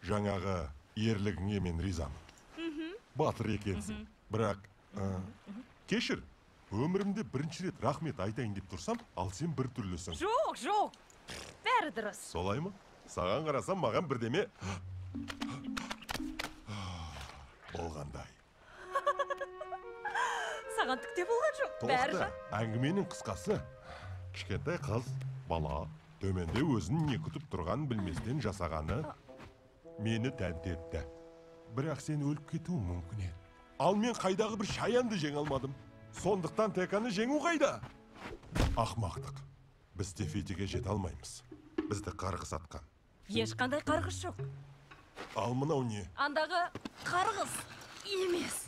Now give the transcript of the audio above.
Жаңағы ерлігіңе мен ризамын. Батыр екенсің. Бірақ, кешір, өмірімде бірінші рет рахмет айтайын деп тұрсам, ал сен бір түрлісің. Жоқ, жоқ. Бәрі дұрыс. Солай ма? Саған қарасам, маған бірдеме болғандай. Саған түк те болған жоқ. Бәрі Тоқта, әңгіменің қысқасы. Кішкентай қыз, бала, төменде өзін не күтіп тұрғанын білместен жасағаны мені тәнті етті. Бірақ сен өліп кетуің мүмкін еді. Ал мен қайдағы бір шаянды жеңе алмадым. Сондықтан Теканы жеңу қайда? Ақмақтық. Біз Тефитиге жете алмаймыз. Бізді қарғыс атқан. Ешқандай қарғыс жоқ. Ал мынау не? Андағы қарғыс емес.